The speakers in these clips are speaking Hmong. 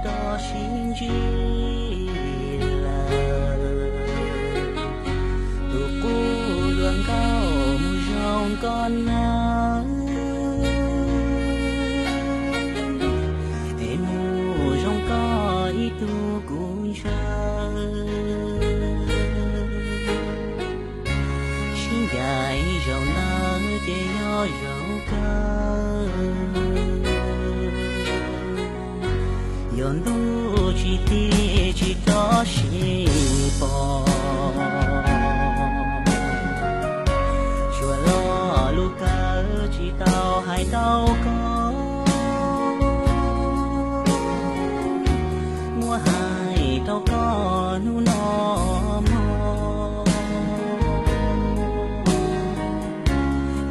Koj sib ntsib lawm, tus qub hluas nkauj mus zoo koj nawb, es mus zoo koj ib tug kuv ntshaw. Sib ncaim zaum ntawd ces yog zaum kawg, yog ntuj tsis tig tsis txhob sib pom, tsuas lo lus kawg tsis tau hais rau koj, muab hais rau koj hnub no mog.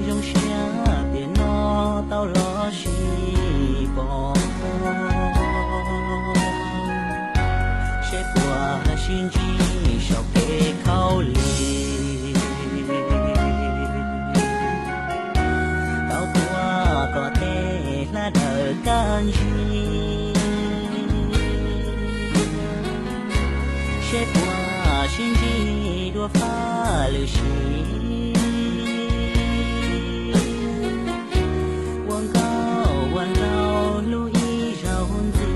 Zoo siab tias no tau los sib pom, seb puas sib ntsib saum kev khaub lig, tau tuav kom tej hlab daws kaj ntsis, seb puas sib ntsib dua fab lwm sim, ua nkauj ua nraug hlub ib zaug ntxiv.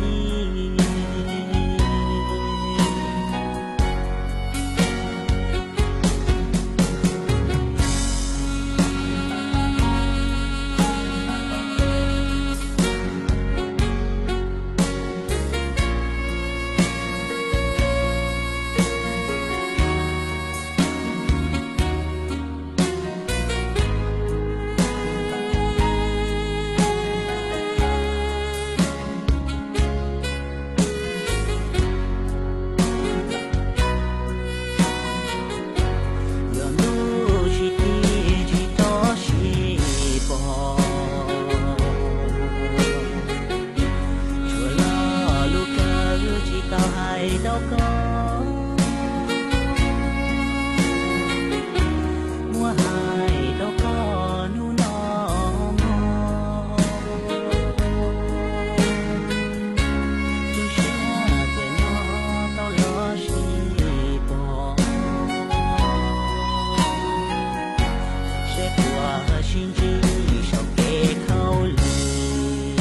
Yog ntuj tsis tig tsis txhob sib pom, tsuas lo lus kawg tsis tau hais rau koj, muab hais rau koj hnub no mog. Zoo siab tias no tau los sib pom, seb puas sib ntsib saum kev khaub lig,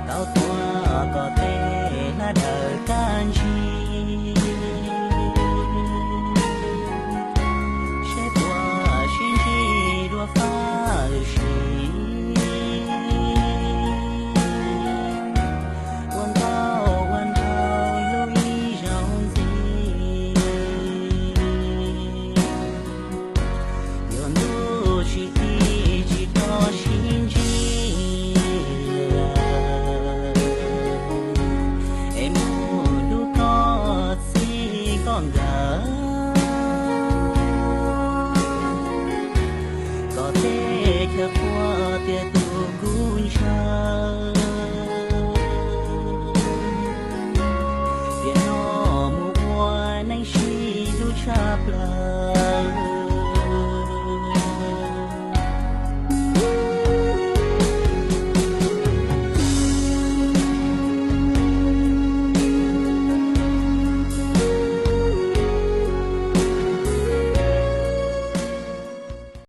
tau tuav kom tej hlab daws kaj ntsis, seb puas sib ntsib dua fab lwm sim, ua nkauj ua nraug hlub ib zaug ntxiv. Yog ntuj tsis tig tsis txhob sib ntsib lawm, es mus hlub koj txij koj nkawm, kom tej chaw quaj tias tus kuv ntshaw.